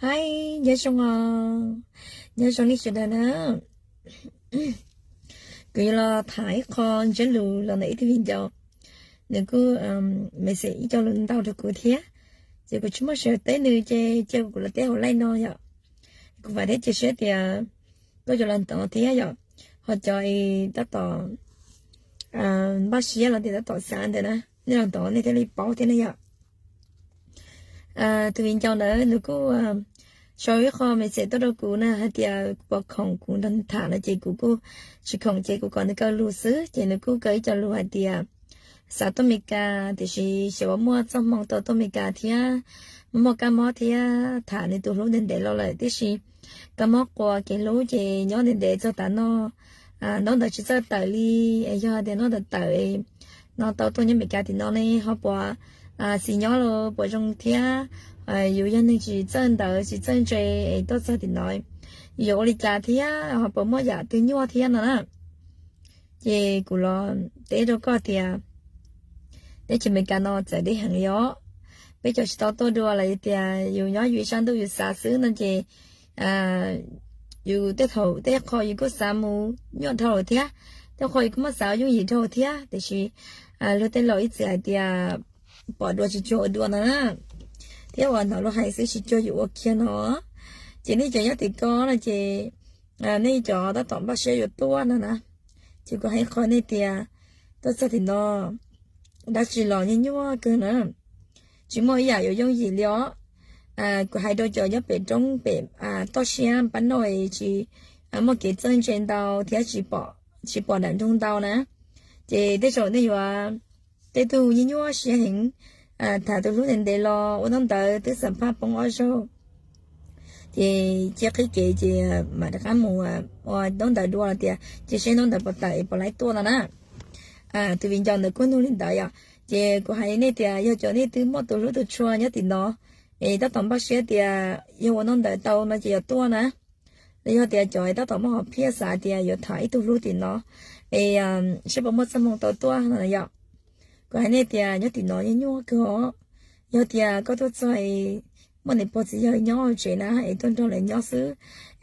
Hi, nyob zoo os, nyob zoo nej sawv daws na. Kuv yuav los tham ib qho ntsiab lus los ntawm ib tug viv ncaus, nws kuj message ib co lus ntau rau kuv thiab, ces kuv tsis muaj sij hawm teb nws ces cia kuv los teb hauv live no yom. Kuv vam thiab cia siab tias koj yuav los ntawm no thiab yom, ho cov tab tom npaj siab los tias tab tom xav ntawd na, nej los ntawm no nej thiaj li paub thiab ne yom. Tus viv ncaus ntawd nws kuj sau ib qho message tuaj rau kuv na hais tias kuv puas khoom kuv nrog nws tham no ces kuv kuj tsis khoom ces kuv kom nws kaw lus xwb ces nws kuj kaw ib co lus hais tias xav tuaj Amelikas tiam sis xyov puas muaj txoj hmoo tau tuaj Amelikas thiab, muaj kab mob thiab tham nws tus hlub ntev ntev los lawm tiam sis kab mob qua kev hlub ces nyob ntev ntev txog tav no, ntaub ntawv tsis txawj tawm li, yog tias ntaub ntawv tawm no tau tuaj nyob Amelikas tim no ne ho puas xis nyob los puas zoo thiab. Yus yog neeg tsis txawj ntawv tsis txawj ntse es tuaj txog tim no, yus yuav ua li cas thiab ho puas muaj yam twg nyuaj thiab no na. Ces kuv los teb rau koj tias teb chaws Amelikas no txawv deb heev li os. Peb cov tsis tau tuaj dua los yog tias yus nyob yus ib sab ntuj yus xav xwb no ces yus tej thaum tej qho yus kuj xav mus nyuaj dhau lawm thiab, tej qho yus kuj muaj xav yooj yim dhau thiab tiam sis luag tej laus ib txwm hais tias pom dua tsis cuag ua dua no na, thiab uas hnov luag hais xwb tsis cuag yus ua kiag no. Ces nej cov nyob tim ko no ces nej cov tab tom npaj siab yuav tuaj no na, ces kuv hais qhov nej tias tuaj txog tim no dab tsi los nyuaj nyuaj kawg na, tsis muaj ib yam yuav yooj yim li os. Kuv hais rau cov nyob pem roob pem toj siab pab noj tsis muaj kev txawj ntse ntau thiab tsis pom daim nroog ntau na, ces tej zaum nej yuav tej tug nyuaj nyuaj siab heev, tham tus hlub ntev ntev los ua ntaub ntawv twb xam phaj poob ob zaug, ces cia qhib kev ces mam rov qab mus ua ntaub ntawv dua los tias cia seb ntaub ntawv puas tawm es puas laib tuaj no na. Tus viv ncaus ntawd kuj nug li ntawd yom, ces kuv hais nej tias yog cov nej twb muaj tus hlub tus tshua nyob tim no es tab tom npaj siab tias yog ua ntaub ntawv tau no ces yuav tuaj na, los yog tias cov tab tom muaj hom phiaj xav tias yuav tham ib tug hlub tim no es seb puas muaj txoj hmoo tau tuaj no yom. Kuv hais nej tias nyob tim no nyuaj nyuaj kawg os. Yog tias koj tuaj txog es muaj niam pog txiv yawg nyob hauv tsev na es tuaj nrog lawv nyob xwb,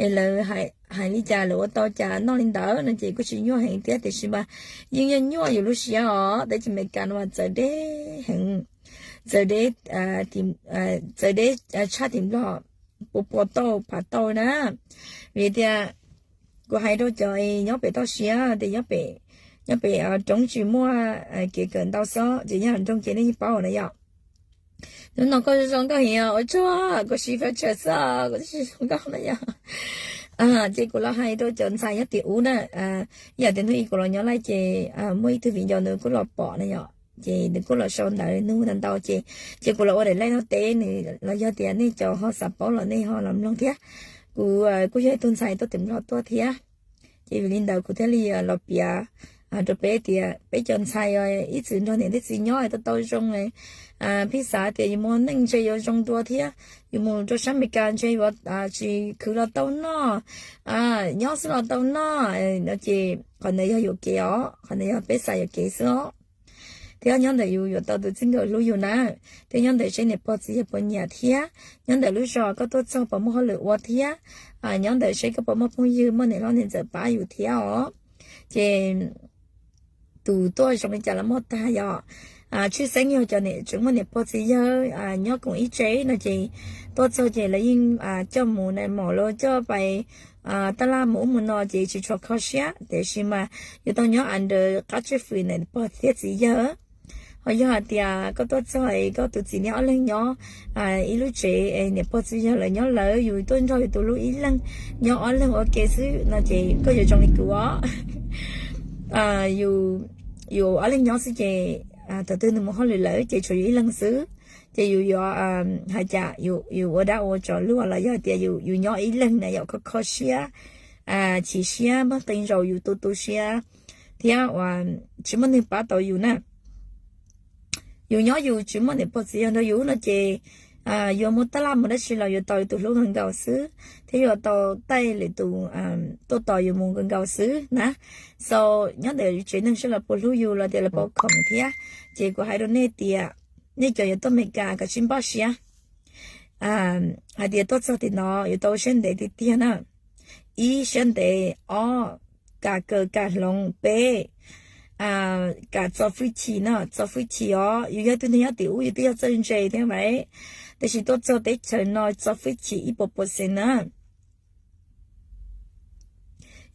es lawv hais li cas lawv ua tau cas noj li ntawd no ces kuj tsis nyuaj heev thiab tiam sis mas yeej yog nyuaj yus lub siab os. Teb chaws Amelikas no mas txawv deb heev, txawv deb, txawv deb tshaj tim Nplog puas puas tauj phav tauj na. Vim tias kuv hais rau cov nyob pem toj siab tias nyob pem roob tsis muaj kev kawm ntau xwb ces nyob nroog ces nej yeej paub na yom. Hnub no koj zoo zoo nkauj heev ua tsuag koj siv fab tsawm xwb koj siv zoo nkauj na yom. Ces kuv los hais rau cov ntxhais nyob tim ub na, ib yam tias hnub ib kuv los nyob laij ces muaj ib tug viv ncaus nws kuj los pom na yom, ces nws kuj los sau ntawv nug ntau ntau ces, ces kuv los ua daim laij no teb nws los yog tias nej cov ho xav paub los nej ho los mloog thiab. Kuv kuj yog ib tug ntxhais tuaj tim Nplog tuaj thiab, ces vim li ntawd kuv thiaj li los piav rau peb tias peb cov ntxhais ib txwm nrog niam thiab txiv nyob tau tau zoo, pheej xav tias yus mus neej ntshe yuav zoo dua thiab, yus mus rau sab Amelikas ntshe yuav tsis khwv los tau noj, nyob xwb los tau noj no ces qhov ntawd yog yuam kev os, qhov ntawd yog peb xav yuam kev xwb os. Thiab nyob ntawm yus yuav tau tus txij nkawm hlub yus na, thiab nyob ntawm seb niam pog txiv yawg puas nyiam thiab nyob ntawm lub zos koj tuaj txog puas muaj hauj lwm ua thiab, nyob ntawm seb koj puas muaj phooj ywg muaj niam hlob niam ntxawm pab yus thiab os. Ces tus tuaj zoo li cas los muaj tag yom. Tshwj xeeb yog cov tseem muaj niam pog txiv yawg nyob koom ib tsev no ces tuaj txog ces lawv yeej coj mus nais maum los coj pais taj laj mus ub mus no ces tsis tshua kho siab tiam sis mas yuav tau nyob under qab tswj fwm niam pog thiab txiv yawg. Ho yog hais tias koj tuaj txog es koj tus txiv niam ob leeg nyob ib lub tsev es niam pog txiv yawg lawv nyob lawv, yus tuaj nrog yus tus hlub ib leeg nyob ob leeg ua ke xwb no ces koj yuav zoo li kuv os. Yus ob leeg nyob xwb ces thaum twg nws mus hauj lwm lawm ces tshuav yus ib leeg xwb, ces yus yuav hais cas, yus ua dab ua tsov luag los yog tias yus nyob ib leeg na yom, kho kho siab, chim siab, muaj qee zaus yus tu tu siab thiab uas tsis muaj neeg pab tau yus na. Yus nyob yus tsis muaj niam pog txiv yawg nrog yus no ces yuav mus taj laj mus dab tsi los yuav tau yus tus hlub nkaus xwb thiab yuav tau taij lwm tus tuaj tos yus mus nkaus xwb na. So nyob ntawm yus tsev neeg seb lawv puas hlub yus los tias lawv puas khoom thiab. Ces kuv hais rau nej tias nej cov yuav tuaj Amelikas kav tsij npaj siab. hais tias tuaj txog tim no yuav tau siab ntev tiag tiag na. Ib, siab ntev. Ob, kam kawm kam hloov. Peb, kam txo fwj chim na, txo fwj chim os. Yus yog ib tug neeg nyob tim ub yus twb yog txawj ntse thiab mas, tiam sis tuaj txog teb chaws no txo fwj chim ib puas percent na.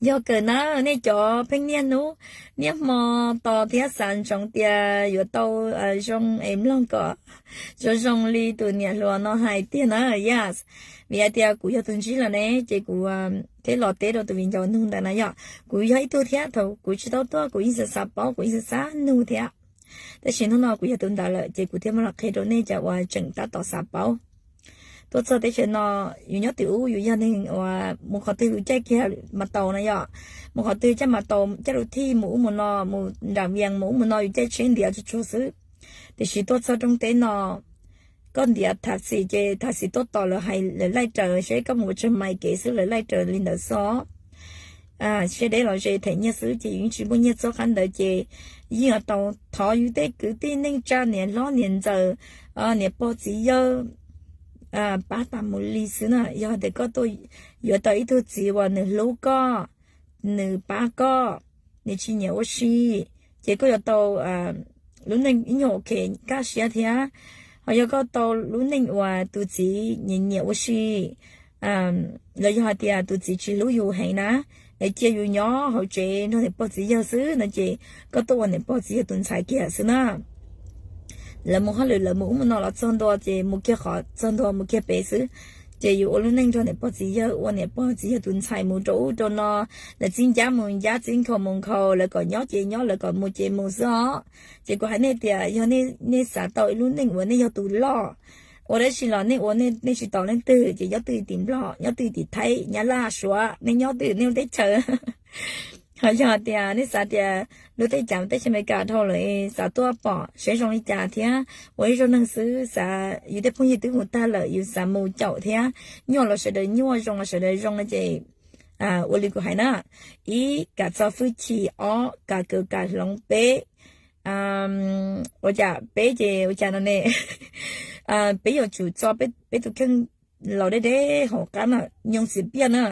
Yog kawm na, nej cov pheej niaj hnub niaj hmo tos thiab xav ntsoov tias yuav tau zoo es mloog kom zoo zoo li tus niam hluas no hais tiag na. Yes, vim hais tias kuv yog tus ntsib lawm ne ces kuv thiaj los teb rau tus viv ncaus nug ntawd na yom. Kuv yog ib tug thiab, thaum kuv tsis tau tuaj kuv yeej xav xav paub, kuv yeej xav xav nug thiab. Tab sis hnub no kuv yog tus ntawd lawm ces kuv thiaj muab los qhia rau nej cov uas tseem tab tom xav paub. Tuaj txog teb chaws no, yus nyob tim ub yus yog neeg uas mus qhov twg yus caij kiag mas taus na yom. Mus qhov twg caij mas taus, caij lub thij mus ub mus no, mus nram Vias mus ub mus no yus caij tsheb ntiav tsuag tsuag xwb. Tiam sis tuaj txog rooj teb no, koj ntiav thav xim ces thav xim tuaj tos lawv hais lawv laij raws seb koj mus ua tsag mais kev xwb lawv laij raws li ntawd xwb. Siab deb los ze them nyiaj xwb ces yus yeej tsis muaj nyiaj txog qab ntawd ces yeej yuav tau thov yus tej kwv tij neej tsa niam hlob niam ntxawm, niam pog txiv yawg pab tas mus li xwb na. Yog tias koj tuaj yuav tau ib tug txiv uas nws hlub koj, nws pab koj, nws tsis nyiam ua si, ces koj yuav tau lub neej ib nyuag ok kaj siab thiab. Ho yog koj tau lub neej uas tus txiv nyiam nyiam ua si, los yog hais tias tus txiv tsis hlub yus heev na, es cia yus nyob hauv tsev nrog niam pog txiv yawg xwb no ces koj tuaj ua niam pog txiv yawg tus ntxhais kiag xwb na. Lawv mus hauj lwm lawv mus ub mus no los txog ntua ces mus kiag qhov txog ntua mus kiag pem xwb. Ces yus ua lub neej nrog niam pog txiv yawg, ua niam pog txiv yawg tus ntxhais mus rau ub rau no, lawv txib ncab mus ncab, txib nkhaus mus nkhaus, lawv kom nyob ces nyob, lawv kom mus ces mus xwb os. Ces kuv hais nej tias yog nej xav tau ib lub neej uas nej yog tus loj, ua dab tsi los nej ua nej tsis tos leej twg ces nyob twg tim Nplog, nyob twg tim Thaib, Nyab Laj, Suav, nej nyob twg nej lub teb chaws. Ho yog tias nej xav tias lub teb chaws, teb chaws Amelikas dhau lawm, xav tuaj pom saib zoo li cas thiab ua ib zaug neeg xwb, xav yus tej phooj ywg twb mus tag lawm yus xav mus caum thiab, nyuaj los sawv daws nyuaj, zoo los sawv daws zoo no ces ua li kuv hais na. Ib, kam txo fwj chim. Ob, kam kawm kam hloov. Peb, ua cas peb ces ua cas no ne? Peb yuav tsum txo peb tus kheej los deb deb hauv qab na, nyoog xiam piaj na,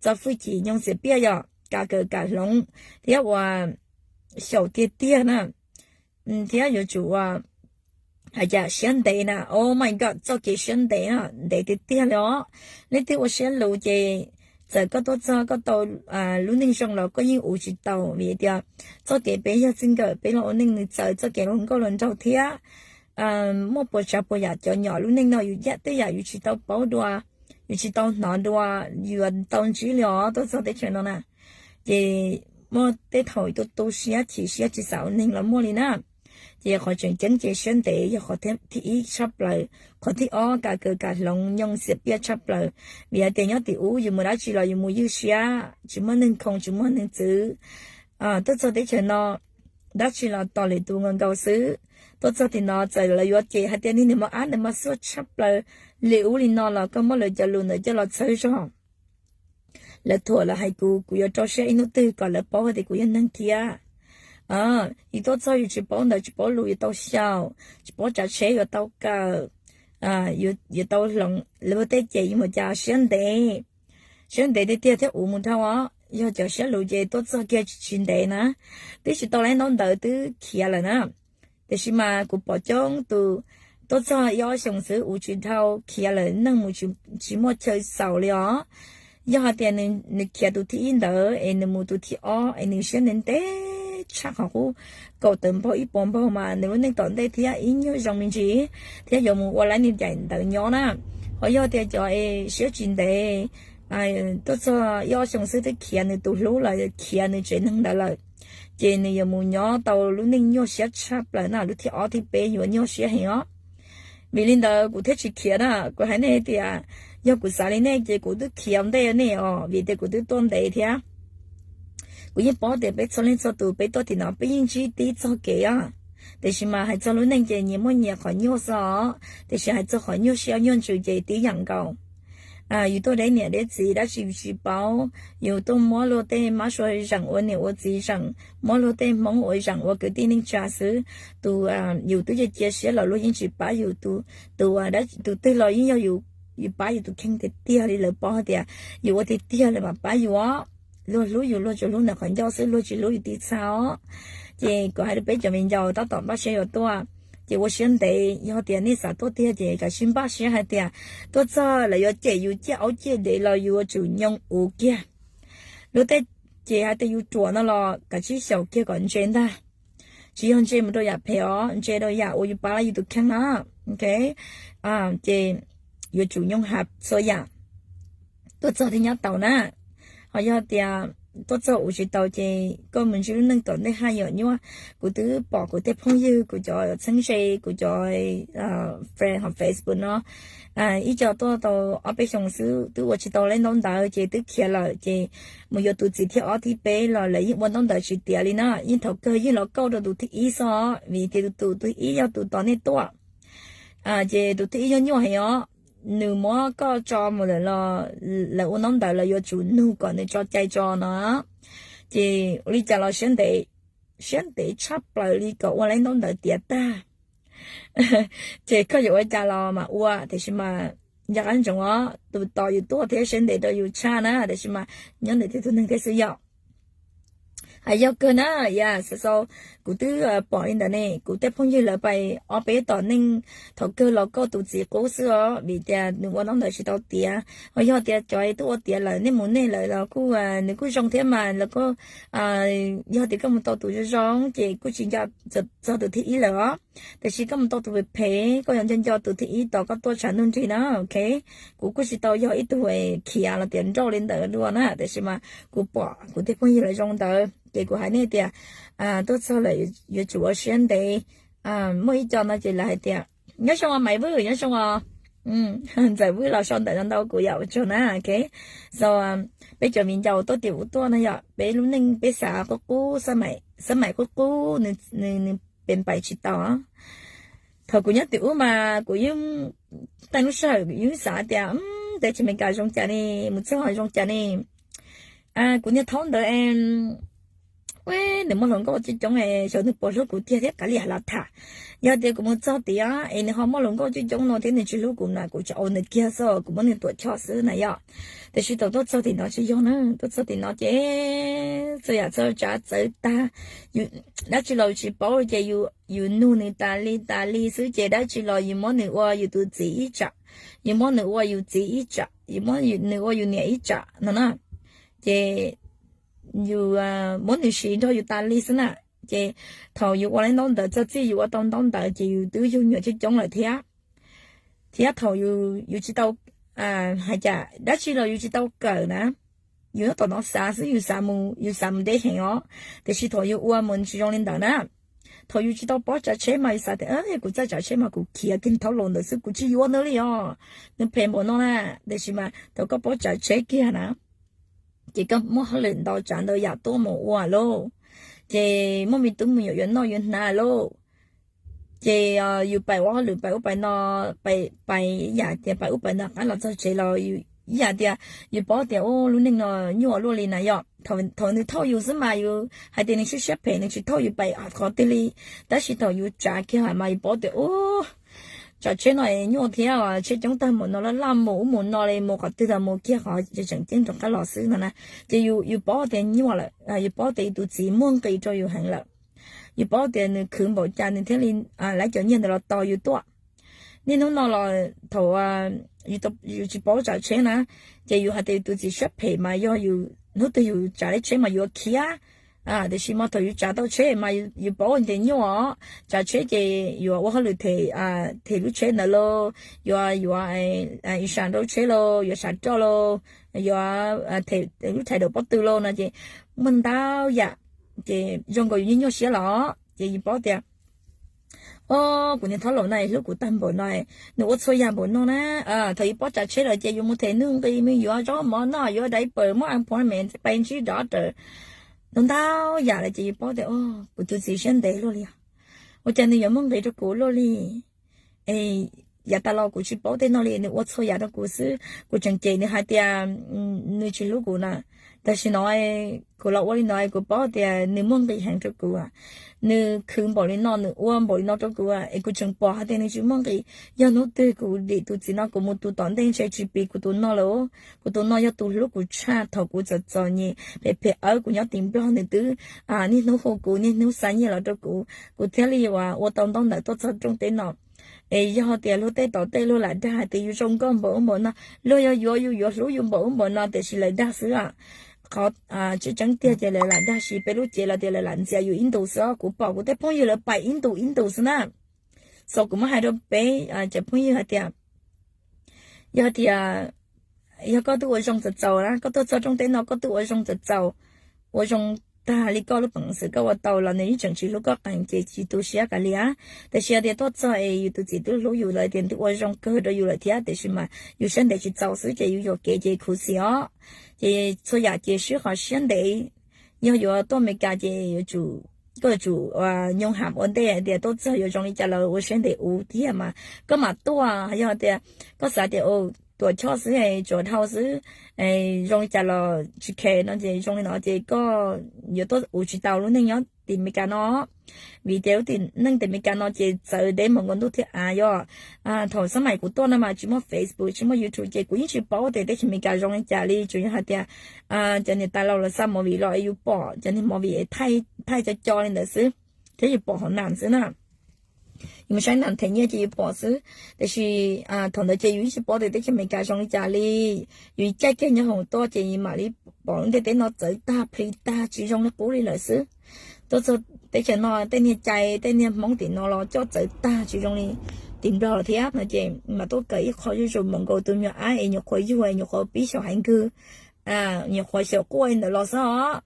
txo fwj chim nyoog xiam piaj yog kam kawm kam hloov thiab ua xyaum tiag tiag na, thiab yuav tsum ua hais cas siab ntev na. Oh my God, txoj kev siab ntev na, ntev tiag tiag li os. Leej twg ua siab luv ces txawm koj tuaj txog koj tau lub neej zoo los koj yeej ua tsis tau vim tias txoj kev peb yog txij nkawm peb los ua neej nws txawv txoj kev hluas nkauj hluas nraug thiab muaj puas tsav puas yam cov nyom lub neej no yus tej yam yus tsis tau paub dua, yus tsis tau hnov dua, yuav tau ntsib li os tuaj txog teb chaws no na. Ces muaj tej thaum tu tu siab chim siab tsis xav ua neeg los muaj li na. Ces qhov tseem ceeb ces siab ntev yog qhov thib ib tshaj plaws. Qhov thib ob kam kawm kam hloov nyoog xiam piaj tshaj plaws. Vim hais tias nyob tim ub yus mus dab tsi los yus mus ywj siab, tsis muaj neeg khoo tsis muaj neeg txwv. Tuaj txog teb chaws no dab tsi los tos lwm tus nkaus nkaus xwb. Tuaj txog tim no txawm lawv yuav cem hais tias niag niam mos ab ntawd mas xuaj tshaj plaws li ub li no los koj muab lawv cov lus ntawd coj los txhawb zog. Lawv thuam lawv hais kuv, kuv yuav rau siab ib hnub twg kom lawv paub hais tias kuv yog neeg thiab. Yus tuaj txog yus tsis paub ntawv tsis paub lus yuav tau xyaum, tsis paub tsav tsheb yuav tau kawm, yuav tau hloov lawv tej cem yus mas cas siab ntev. Siab ntev tiag tiag thiab ua mus dhau os. Yog cov siab luv ces tuaj txog kiag tsis ntev na, twb tsis tau laib ntaub ntawv twb khiav lawm na. Tiam sis mas kuv pom coob tus tuaj txog ib ob xyoos xwb ua tsis dhau khiav lawm, neej mus tsis muaj chaw xaus li os. Yog hais tias nws khiav tus thib ib ntawd es nws mus tus thib ob es nws siab ntev ntev tshaj qhov qub kaum tawm npaug ib puas npaug mas nws lub neej tom ntej thiab ib nyuag zoo me ntsis thiab yuav mus ua laib niag daim ntawd nyob na. Ho yog tias cov es siab tsis ntev tuaj txog ib ob xyoos xwb twb khiav nws tus hlub los khiav nws tsev neeg ntawd lawm, ces nws yuav mus nyob tau lub neej nyuaj siab tshaj plaws na, lub thib ob thib peb yuav nyuaj siab heev os. Vim li ntawd kuv thiaj tsis khiav na, kuv hais nej tias yog kuv xav li nej ces kuv twb khiav ntej nej os, vim tias kuv twb tuaj ntev thiab. Kuv yeej paub tias peb txhua leej txhua tus peb tuaj tim no peb yeej ntsib tib txoj kev os, tiam sis mas hais txog lub neej ces nyias muaj nyias qhov nyuaj xwb os, tiam sis hais txog qhov nyuaj siab nyuaj ntsws ces tib yam nkaus. Yus tuaj deb niam deb txiv dab tsi yus tsis paub, yus tuaj muab luag tej mab sua zeem ua niam ua txiv zeem, muab luag tej hmoob ua zeem ua kwv tij neej tsa xwb. Tus yus twb cia cia siab los luag yeej tsis pab yus, tus tus twg los yeej yog yus yus pab yus tus kheej tiag tiag li, lawv paub hais tias yus ua tiag tiag lawv mam pab yus os. Luag hlub yus luag tsuas hlub ntawm qhov ncauj xwb, luag tsis hlub yus tiv txha os. Ces kuv hais rau peb cov viv ncaus tab tom npaj siab yuav tuaj, ces ua siab ntev, yog tias nej xav tuaj tiag ces kav tsij npaj siab hais tias tuaj txog lawv yuav cem yus ciaj aub ciaj dev los yus yuav tsum nyoo uv kiag. Lub teb ces hais tias yus ruam no los kav tsij xyaum kiag kom ntse ntag. Tsis yog ntse mus rau yam phem os, ntse rau yam uas yus pab yus tus kheej na. Ok, ces yuav tsum nyoo hav txhua yam, tuaj txog thiaj nyob taus na. Ho yog tias tuaj txog uv tsis taus ces koj mus ntsib lub neej tom ntej haj yam nyuaj. Kuv twb pom kuv tej phooj ywg, kuv cov txheeb ze, kuv cov friend hauv Facebook no, ib co tuaj tau ob peb xyoos xwb twb ua tsis tau lub ntaub ntawv ces twb khiav lawm, ces mus yuav tus txiv thib ob thib peb los lawv yeej ua ntaub ntawv tsis tiav li na, yeej thaum kawg yeej los kauj rau tus thib ib xwb os, vim tias tus, tus thib ib yog tus tos nej tuaj. Ces tus thib ib yog nyuaj heev os, nws muab koj tso mus lawm los lawv ua ntaub ntawv lawv yuav tsum nug kom nws tso cai tso no. Ces ua li cas los siab ntev, siab ntev tshaj plaws li kom ua lub ntaub ntawv tiav tag. Ces koj yuav ua cas los mam ua, tiam sis mas nco qab ntsoov os, tus tos yus tuaj thiab siab ntev rau yus tshaj na, tiam sis mas nyob ntawm tej tug neeg thiab xwb yom. Hais yog kawg na, yam xav xaus, kuv twb pom li ntawd ne, kuv tej phooj ywg lawv pais ob peb tom neej thaum kawg los kauj tus txiv qub xwb os, vim tias nws ua ntaub ntawv tsis tau tiav. Ho yog tias cov twb ua tiav lawm nej mus nej lawm los kuj nws kuj zoo thiab mas los kuj, yog tias koj mus tau tus zoo zoo ces kuj tsis nco txog tus thib ib lawm os. Tiam sis koj mus tau tus phem phem, koj yuav nco nco tus thib ib tos koj tuaj tshav ntuj nrig na, ok. Kuv kuj tsis tau yog ib tug khiav los tias nrauj li ntawd dua na, tiam sis mas kuv pom kuv tej phooj ywg lawv zoo ntawd ces kuv hais nej tias tuaj txog lawm yuav tsum ua siab ntev. Muaj ib co no ces lawv hais tias nyob zoo os Maiv Vwj, nyob zoo os. Ntxawm Vwj los sau ntawv no ntau kuv yam ua tsaug na, ok. So peb cov viv ncaus tuaj tim ub tuaj no yom, peb lub neej peb xav qub qub, xab maim qub qub, nws pem paim tsis tau. Thaum kuv nyob tim ub mas kuv yeej, tej lub sij hawm yeej xav tias teb chaws Amelikas zoo cas ne, mus txog zoo cas ne. Kuv niag thaub ntawd, ua nws muaj hluas nkauj coob coob, xyov nws puas hlub kuv tiag thiab kav liam los tham. Yog tias kuv mus txog tias es nws ho muaj hluas nkauj coob coob no thiab nws tsis hlub kuv na, kuv tsis ua nws kiag xwb, kuv muab nws tuam choj xwb na yom. Tiam sis thaum tuaj txog tim no tsis yog na, tuaj txog tim no ces txhua yam txhua tsav txawv tag. Dab tsi los tsis paub ces yus nug nws tas li tas li xwb, ces dab tsi los yus muab nws ua yus tus txiv ib tsam, yus muab nws ua yus txiv ib tsam, yus muab nws ua yus niam ib tsam no na. Ces yus muab nws siv nrog yus tas li xwb na. Ces thaum yus ua lub ntaub ntawv txog txij yus ua tau ntaub ntawv ces yus twb yug nyuam coob coob lawm thiab. Thiab thaum yus tsis tau, hais cas dab tsi los yus tsis tau kawm na, yus nyob tom no xav xwb, yus xav mus, yus xav mus deb heev os. Tiam sis thaum yus ua mus tsis zoo li ntawd na. Thaum yus tsis tau paub tsav tsheb mas yus xav tias kuv txawj tsav tsheb mas kuv khiav kiag thaub laus ntawd xwb, kuv tsis yuav nws li os, nws phem npaum no na. Tiam sis mas thaum koj paub tsav tsheb kiag na, ces koj muaj hauj lwm ntau tsav ntau yam tuaj mus ua lauj, ces muaj me tub me nyuam yuav noj yuav hnav lauj. Ces yus pais ua hauj lwm pais ub pais no, pais yam tias pais ub pais no qab los txog tsev los yus ib yam tias yus paub tias lub neej no nyuaj luaj li na yom. Thaum nws thauj yus xwb mas yus hais tias nws siab siab phem, nws tsis thauj yus pais qhov twg li. Tab sis thaum yus tsav kiag mas yus paub tias ub, tsav tsheb no nyuaj thiab, tsheb coob tag mus no, laj laj mus ub mus no li, mus qhov twg los mus kiag qhov tseem ceeb rov qab los xwb no na. Ces yus paub tias nyuaj lawm, yus paub tias yus tus txiv muaj nqis rau yus heev lawm. Yus paub tias nws khwv npaum cas nws thiaj li laib cov nyiaj ntawd los tos yus tuaj. Niaj hnub no los thaum yus tsis paub tsav tsheb na, ces yus hais tias yus tus txiv siab phem mas yog yus hnub twg yus tsav tsheb mas yuav khiav. Tiam sis mas thaum yus tsav tau tsheb mas yus paub tias nyuaj os, tsav tsheb ces yuav ua hauj lwm them lub tsheb ntawd lauj, yuav yuav ib sam nraub tsheb lauj, yuav sam roj lauj, yuav them lub thaiv daus pob tw lauj no ces muaj ntau yam, ces zoo nkaus yus nyuaj nyuaj siab los ces yus paub tias o, kuv niag thaub laus no hlub kuv tag npaum no, nws ua txhua yam npaum no na. Thaum yus paub tsav tsheb lawm ces yus mus them nuj nqi, mus yuav zaub mov noj, yuav diaper, muab appointment, pais ntsib doctor, ntau ntau yam lawm ces yus paub tias o, kuv tus txiv siab ntev luaj li os. Ua cas nws yuav muaj nqis rau kuv luaj li? Es yav tas los kuv tsis paub tej no li, nws ua txhua yam rau kuv xwb. Kuv tseem cem nws hais tias nws tsis hlub kuv na. Tam sim no kuv los ua li no kuv paub tias nws muaj nqis heev rau kuv. Nws khwv npaum li no, nws ua npaum li no rau kuv, es kuv tseem pom hais tias nws tsis muaj nqis. Yog hnub twg kuv dim tus txiv no kuv mus tus tom ntej ntshe tsis pib kuv tus no lawm. Kuv tus no yog tus hlub kuv tshaj, thaum kuv txom txom nyem phem phem awb kuv nyob tim Nplog nws twb niaj hnub hu kuv, niaj hnub xa nyiaj los rau kuv, kuv thiaj li ua tau ntaub ntawv tuaj txog rooj teb no. Es yog tias luag tej tom tej luag lam dag hais tias yus zoo nkauj npaum ub npaum no, luag yog yuav yus, yuav hlub yus npaum ub npaum no, tiam sis lawv dag xwb. Qhov tseeb tseeb tiag ces lawv lam dag, sis peb lub cev los tias lawv lam ntxias yus ib ntus xwb. Kuv pom kuv tej phooj ywg lawv pais ib ntus ib ntus xwb na. So kuv muab hais rau peb cov phooj ywg hais tias, yog tias, yog koj twb ua zoo txaus txaus na, koj tuaj txog rooj teb no koj twb ua zoo txaus txaus, ua zoo tag li koj lub peev xwm koj ua tau los nws yeej tseem tsis hlub koj qees ces tsis tu siab kav liam. Tiam sis yog tias tuaj txog es yus tus txiv twb hlub yus lawm tias twb ua zoo kawg rau yus lawm thiab, tiam sis mas yus siab ntev tsis txaus xwb ces yus yuam kev ces khuv xim os. Ces txhua yam ces sib qhov siab ntev. Yog yuav tuaj Amelikas ces yuav tsum, koj yuav tsum nyooj ham ua ntej tias tuaj txog yuav zoo li cas los ua siab ntev ua tiag mas koj mam tuaj. Yog tias koj xav tias tuam choj xwb, tsuas dhau xwb, zoo li cas los tsis khe no ces zoo li no ces koj yuav tuaj ua tsis tau lub neej nyob tim Amelikas no. Vim tias lub neej tim Amelikas no ces txawv deb mus nkaus ntuj thiab av. Yog thaum xab mais kuv tuaj no mas tsis muaj Facebook tsis muaj YouTube ces kuv yeej tsis paub tias teb chaws Amelikas zoo li cas li, tsuas yog hais tias cov niam tais laus los xa movie los es yus pom cov niag movie es thaij cov co li ntawd xwb, thiab yus pom hauv nas xwb na. Yus mus saib nas them nyiaj ces yus pom xwb. Tiam sis thaum ntawd ces yus yeej tsis paub tias teb chaws Amelikas zoo li cas li. Yus caij kiag nyob hoom tuaj ces yus mam li pom lub ntiaj teb no txawv tag plhis tag tsis zoo li qub li lawm xwb. Tuaj txog teb chaws no tej niag cai tej niag Hmoob tim no los coj txawv tag tsis zoo li tim Nplog thiab no ces mam tuaj kawm ib qho zuj zus mus nkaus tus nyuag ab es nyuam qhuav yug es nyuam qhuav pib xyaum haiv nkws, nyuam qhuav xyaum quaj li ntawd los xwb os.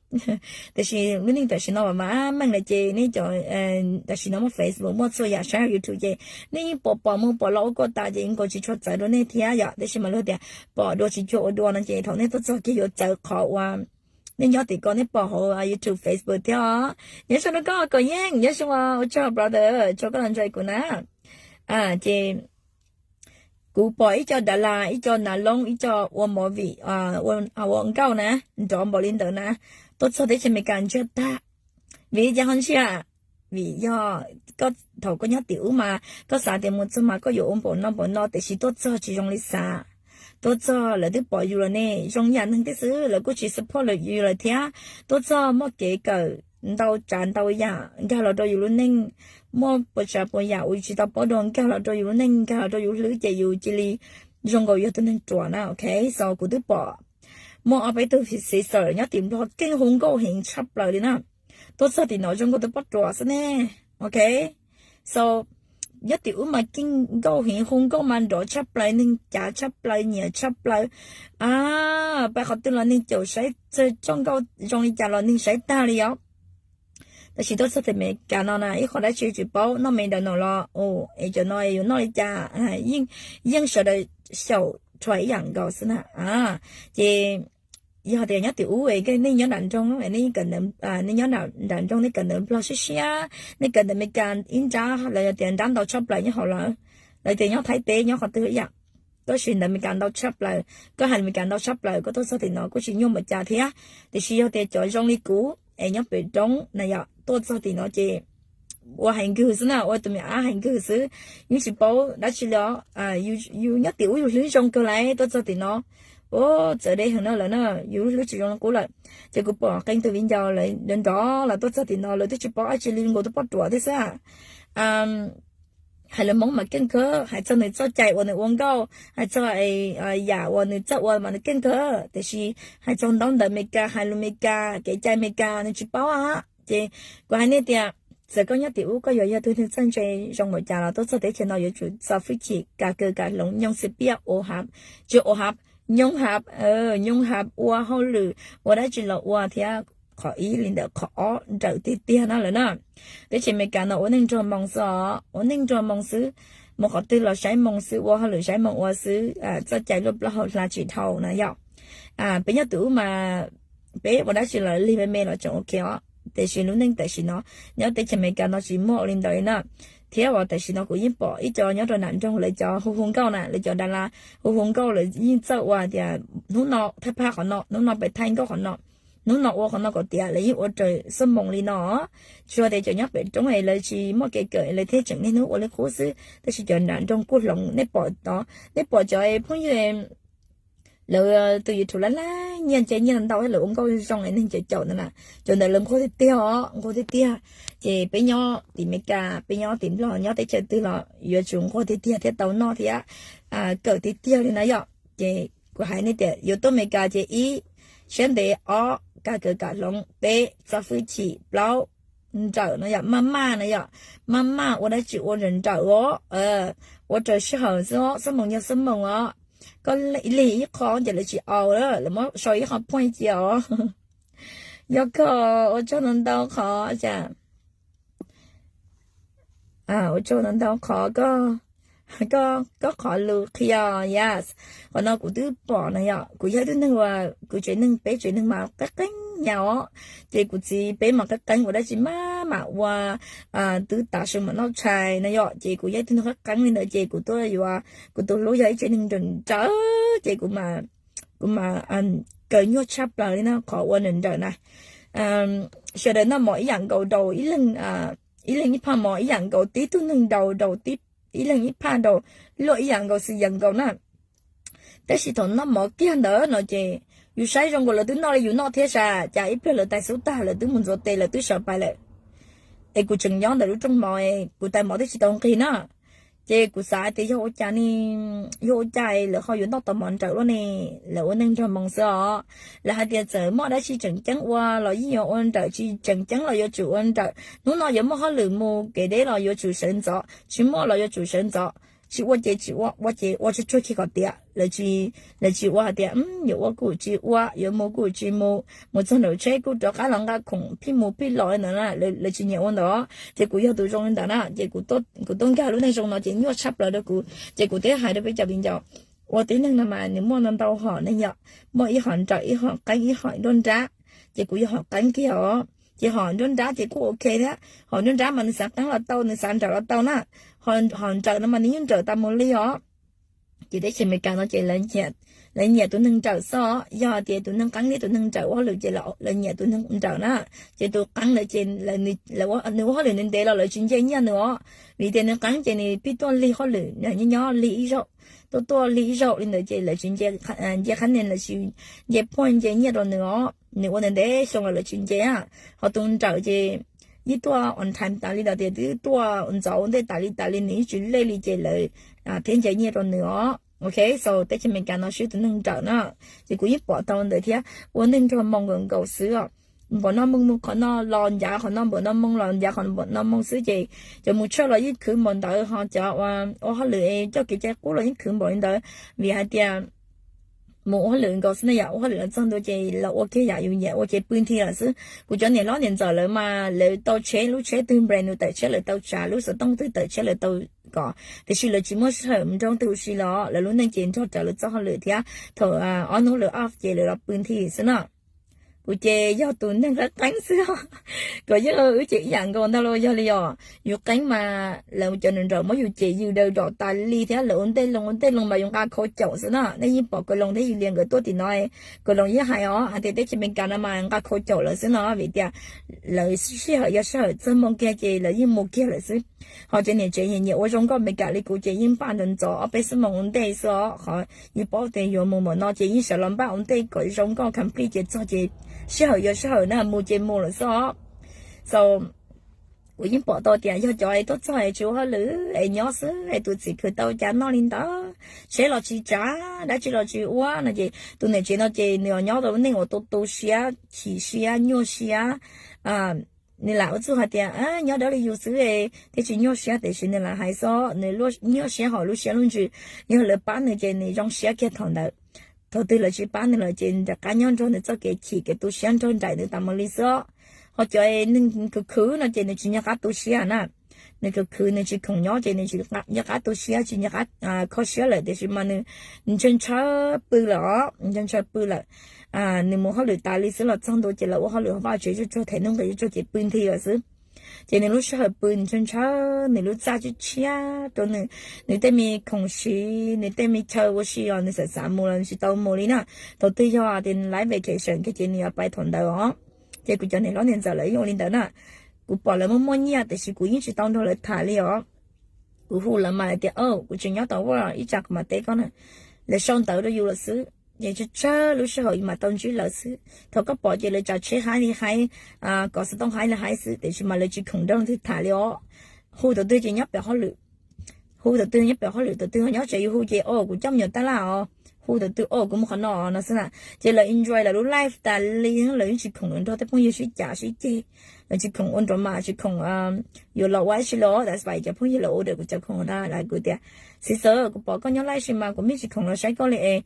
Tiam sis lub neej tam sim no mas meej lawm ces nej cov, tam sim no muaj Facebook muaj txhua yam saib YouTube ces nej yeej pom pom mus pom los ua kuj tas ces nkaus tsis tshua txawv rau nej thiab yom. Tiam sis mas luag tias pom dua tsis cuag ua dua no ces thaum nej tuaj txog kiag yuav txawv qhov uas nej nyob tim ko nej pom hauv YouTube Facebook thiab os. Nyob zoo rau koj Kaus Yeej, nyob zoo ua tsaug brother, tsaug koj los ntsib kuv na. Ces kuv pom ib co dav las, ib co nav loob, ib co ua movie, ua nkauj na, nrov npaum li ntawd na, tuaj txog teb chaws Amelikas ntsiag tag. Vim li cas ho ntsiag? Vim yog thaum koj nyob tim ub mas koj xav tias mus txog mas koj yuav ua npaum no npaum no, tiam sis tuaj txog tsis zoo li xav. Tuaj txog lawv twb pom yus los ne, zoo yam neeg tib xwb lawv kuj tsis support yus lawm thiab. Tuaj txog muaj kev kawm ntau tsav ntau yam nkag los rau yus lub neej, muaj puas tsav puas yam uas yus tsis tau paub dua nkag los rau yus lub neej, nkag los rau yus hlwb ces yus cia li zoo nkaus yog tus neeg ruam na. Ok, so kuv twb pom muaj ob peb tug sister nyob tim Nplog keej hu nkauj heev tshaj plaws li na. Tuaj txog tim no zoo nkaus tus poj ruam xwb ne. Ok, so nyob tim ub mas keej nkauj heev, hu nkauj mas nrov tshaj plaws, neeg cav tshaj plaws, nyiam tshaj plaws. A, pais qhov twg los neeg caum saib, txawm txoj nkauj zoo li cas los neeg saib tag li os. Tab sis tuaj txog tim Amelikas no na ib qho dab tsi tsis paub, noj me da no los es cov no yuav noj li cas, yeej sawv daws xyaum rhuav ib yam nkaus xwb na. Ces yog tias nyob tim ub, nej nyob nram nroog, nej nyob nram nroog nej kawm ntawv Nplog siab siab, nej kawm ntawv Amelikas ib nrab los yog tias nrab ntau tshaj plaws nyob hauv lawm, los tias nyob Thaib teb nyob qhov twg ib yam. Tab sis ntawv Amelikas ntau tshaj plaws, koj hais Amelikas ntau tshaj plaws, koj tuaj txog tim no kuj tsis nyuaj npaum cas thiab. Tiam sis yog tias cov zoo li kuv es nyob pem roob na yom, tuaj txog tim no ces ua hais nkws xwb na, ua tus me ab hais nkws xwb, yeej tsis paub dab tsi li os. Yus nyob tim ub yus hlwb zoo kawg lawm, tuaj txog tim no, ua txawv deb heev no lawm na, yus hlwb tsis zoo li qub lawm. Ces kuv pom qee tus viv ncaus lawv nrov los tuaj txog tim no lawv twb tsis paub dab tsi li, nkaus tus poj ruam thiab xwb. Hais lus Hmoob mas keej kawg, hais txog nws txoj cai uas nws ua nkauj, hais txog yam uas nws txawj ua mas nws keej kawg, tiam sis hais txog ntaub ntawv Amelikas, hais lus Amelikas, kev cai Amelikas nws tsis paub. Ces kuv hais nej tias txawm koj nyob tim ub koj yuav yog tus neeg txawj ntse zoo npaum cas los tuaj txog teb chaws no yuav tsum txo fwj chim, kav kawg kav hloov, nyooj xim piaj, ua hav, tsis ua hav, nyooj hav, nyooj hav ua hauj lwm, ua dab tsi los ua thiab. Qhov ib li ntawd, qhov ob nrawm tiag tiag no lawm na. Teb chaws Amelikas no ua neej nrog moo xwb os, ua neej nrog moo xwb, mus qhov twg los saib moo xwb, ua hauj lwm saib moo ua xwb, txoj cai luaj plaub hau hla tsis dhau na yom. Peb nyob tim ub mas peb ua dab tsi los lig me me los tseem ok os, tiam sis lub neej tam sim no nyob teb chaws Amelikas no tsis muaj ua li ntawd li na. thiab uas tam sim no kuv yeej pom ib co nyob rau nram nroog lawv cov hu hu nkauj na, lawv cov da la hu hu nkauj lawv yeej txawj ua tias hnub no thaij phaj qhov no, hnub no pem thaij nkauj qhov no, hnub no ua qhov no kom tiav, lawv yeej ua raws xab moos li no. Tsuas tias cov nyob pem roob es lawv tsis muaj kev kawm lawv thiaj tseem niaj hnub ua li qub xwb, tab sis cov nram nroog kuj hloov. Nej pom, nej pom cov phooj ywg lawv tus YouTube laj laj nyiaj nce nyiaj ntau lawv ua nkauj zoo zoo neeg caum caum ntawd na, cov ntawd lawv nquag tiag tiag os, nquag tiag tiag. Ces peb nyob tim Meskas, peb nyob tim Nplog, nyob teb chaws twg los yuav tsum nquag tiag tiag thiaj tau noj thiab kawm tiag tiag li na yom. Ces kuv hais nej tias yuav tuaj Meskas ces ib, siab ntev, ob, kam kawm kam hloov, peb, txo hwj chim, plaub, nrawm no yom, maj maj no yom, maj maj ua dab tsi ua nrawm nrawm os, ua raws sij hawm xwb os, xab moos yog xab moos os. Koj lig ib qho ces lawv tsis au, lawv muab sau ib qho point cia os. Yog koj ua tsaug ntau ntau qhov cas, ua tsaug ntau ntau qhov koj, koj qhov lus qhia, yes. Qhov no kuv twb pom na yom, kuv yog ib tug neeg uas kuv tsev neeg, peb tsev neeg mas qeeb qeeb nyab os. Ces kuv txiv peb mas qeeb qeeb ua dab tsi mas mam ua, twb tav su mam noj tshais na yom, ces kuv yog ib tug neeg qeeb qeeb li ntawd ces kuv tuaj yuav, kuv tus hlub yog ib tsev neeg nrawm nrawm ces kuv, kuv mas kawg nyuaj tshaj plaws li na qhov ua nrawm nrawm na. Sawv daws noj mov ib yam nkaus rau ib leeg, ib leeg ib phaj mov ib yam nkaus, tib tug neeg nraus rau ib leeg ib phaj nraus, luaj ib yam nkaus xwb yam nkaus na. Tab sis thaum noj mov kiag ntawd no ces yus saib zoo nkaus lawv twb noj li yus noj thiab sas, cas ib pliag lawv tais xub tag lawv twb mus ntxuav tes lawv twb sawv pais lawm. Es kuv tseem nyob ntawm lub rooj mov, kuv tais mov twb tsis tau nqig na. Ces kuv xav hais tias yog ua cas ne, yog ua cas lawv ho yuav noj tau mov nrawm luaj ne? Lawv ua neeg nrog moo xwb os. Lawv hais tias txawm muaj dab tsi tseem ceeb ua los yeej yuav ua nrawm, tsis tseem ceeb los yuav tsum ua nrawm. Hnub no yuav muaj hauj lwm mus kev deb los yuav tsum sawv ntxov, tsis muaj los yuav tsum sawv ntxov. Tsis ua ces tsis ua, ua ces ua tsuag tsuag kiag kom tiav. Lawv tsis ua hais tias yuav ua kuj tsis ua, yuav mus kuj tsis mus, mus txog nraum tsheb kuj rov qab los nqa khoom phij mus phij los li ntawd na. Lawv tsis nyiam ua ntawd. Ces kuv yog tus zoo li ntawd na, ces kuv tuaj nkag lub neej zoo no ces nyuaj tshaj plaws rau kuv. Ces kuv thiaj hais rau peb cov viv ncaus, ua tib neeg no mas nws muaj ntau ntau hom neeg yom, muaj ib hom nrawm, ib hom qeeb, ib hom nruab nrab. Ces kuv yog hom qeeb kiag os. Ces hom nruab nrab ces kuj ok thiab, hom nruab nrab mas nws xav qeeb los tau, nws xav nrawm los tau na. Hom nrawm no mas nws yeej nrawm tas mus li os. Ces teb chaws Amelikas no ces lawv nyiam tus neeg nrawm xwb os. Yog tias tus neeg qeeb thiab tus neeg nrawm ua hauj lwm ces lawv nyiam tus neeg nrawm na. Ces tus qeeb ntawd ces nws ua hauj lwm ntev ntev los lawv tsis nce nyiaj nws os. Vim tias nws qeeb ces nws pheej tuaj lig hauj lwm, nyob nyob lig ib zaug, tuaj tuaj lig ib zaug li ntawd ces lawv tsis nce qhab nis, lawv tsis nce point, nce nyiaj rau nws os. Nws ua ntev ntev xyoo los lawv tsis nce. Ho tus nrawm ces yeej tuaj on time tas li los tias twb tuaj ntxov ua ntej tas li tas li nws yeej tsis lej li ces lawv thiaj nce nyiaj rau nws os. Ok, so teb chaws Amelikas no swb tus neeg nrawm na. Ces kuv yeej pom tau ntawd thiab, ua neeg nrog moo nkaus nkaus xwb os. Npaum no moo mus qhov no los ncav qhov no, npaum no moo los ncav qhov npaum no moo xwb ces cov mus tshawj los yeej khwv npaum ntawd, ho cov ua hauj lwm coj kev cai qub los yeej khwv npaum li ntawd. Vim hais tias mus ua hauj lwm nkaus xwb na yom, ua hauj lwm los txog ntua ces los ua kiag yam yus nyiam ua ces pw nthi lawm xwb. Kuv cov niam hlob niam ntxawm lawv mas lawv tau tsheb, lub tsheb twg brand new tawm tsheb lawv tau tsav, lub xov tooj twg tawm tsheb lawv tau kov, tiam sis lawv tsis muaj sij hawm nrog twg ua si los lawv lub neej ces nrog rawv lawv txoj hauj lwm thiab thaum ob hnub lawv off ces lawv los pw nthi xwb na. Kuv ces yog tus neeg qeeb qeeb xwb, kom yog wb ces ib yam nkaus ntag los yog li os. Yus qeeb mas lawv cov nrawm nrawm muab yus cem yws daws dom tas li thiab, lawv ua ntej loo ua ntej loo mas yus nqa khau caum xwb na. Nej yeej pom Kaus Loos thiab Yus Lias nkawd tuaj tim no, Kaus Loos yeej hais os hais tias teb chaws Amelikas no mas nqa khau caum lawm xwb no, vim tias lawv sij hawm yog sij hawm txog moo kiag ces lawv yeej mus kiag lawm xwb. Ho cov niam tsev nyiam ua zoo nkauj Amelikas li kuv ces yeej npaj ntxov ntxov ob peb xuab moos ua ntej xwb os. Qhov yeej paub tias yuav mus npaum no ces yeej sawv los npaj ua ntej kom zoo nkauj complete ces txog ces sij hawm yog sij hawm na, mus ces mus lawm xwb os. So kuv yeej pom tau tias yog cov es tuaj txog es tsis ua hauj lwm es nyob xwb es tus txiv khwv tau cas noj li ntawd, tsheb los tsis tsav, dab tsi los tsis ua no ces tus niam tsev no ces nws nyob rau lub neej uas tu tu siab, chim siab, nyuaj siab. Nws lam ua txuj hais tias nyob dawb li yus xwb thiaj tsis nyuaj siab, tiam sis nws lam hais xwb, nws nyuaj siab hauv lub siab lub ntsws. Yog lawv pab nws ces nws zoo siab kiag thaum ntawd. Thaum twg lawv tsis pab nws lawm ces nws rov qab nyob nrog nws txoj kev chim kev tu siab nrog nraim nws tas mus li xwb. Ho cov neeg khwv khwv no ces nws tsis nco qab tu siab na. Nws khwv khwv nws tsis khoom nyob ces nws tsis nco qab tu siab, tsis nco qab kho siab lawm, tiam sis mas nws ntshaw ntshaw pw lawm os, ntshaw ntshaw pw lawm. Nws mus hauj lwm tas li xwb los txog ntua ces lawv ua hauj lwm hauv vaj tsev tsuag tsuag, them nuj nqis tsuag tsuag ces pw nthi lawm xwb. Ces nws lub sij hawm pw nws ntshaw ntshaw, nws lub txaj tshiab tshiab rau nws, nws tej me khoom siv, nws tej me chaw ua si os nws xav xav mus los nws tsis tau mus li na. Thaum twg yog tias nws laiv vacation kiag ces nws yuav pais thaum ntawd os. Ces kuv cov niam hlob niam ntxawm lawv yeej ua li ntawd na. Kuv pom lawv muaj muaj nyiaj tiam sis kuv yeej tsis tau nrog lawv tham li os. Kuv hu lawv mas lawv tias, o, kuv tseem nyob tau ua ib tsam kuv mam teb koj na. Lawv sau ntawv rau yus lawm xwb ces tsawg tsawg lub sij hawm yus mam tau ntsib lawv xwb. Thaum koj pom ces lawv tsav tsheb haib li haib, kov xov tooj haib li haib xwb tiam sis mas lawv tsis khoom nrog leej twg tham li os. Hu thaum twg ces nyob pem hauj lwm, hu thaum twg nyob pem hauj lwm, thaum twg nyob tsev yus hu ces, o, kuv coj me nyuam tab laj os, hu thaum twg, o, kuv mus qhov no no xwb na. Ces lawv enjoy lawv lub life tas li, lawv yeej tsis khoom nrog tej phooj ywg sib cav sib ceg, lawv tsis khoom ua drama, tsis khoom yuav los ua dab tsi li. That's why cov phooj ywg lawv order kuv cov khoom na, lawv kuv tias, Xib Xwb, kuv pom koj nyob live stream mas kuv yeej tsis khoom los saib koj li es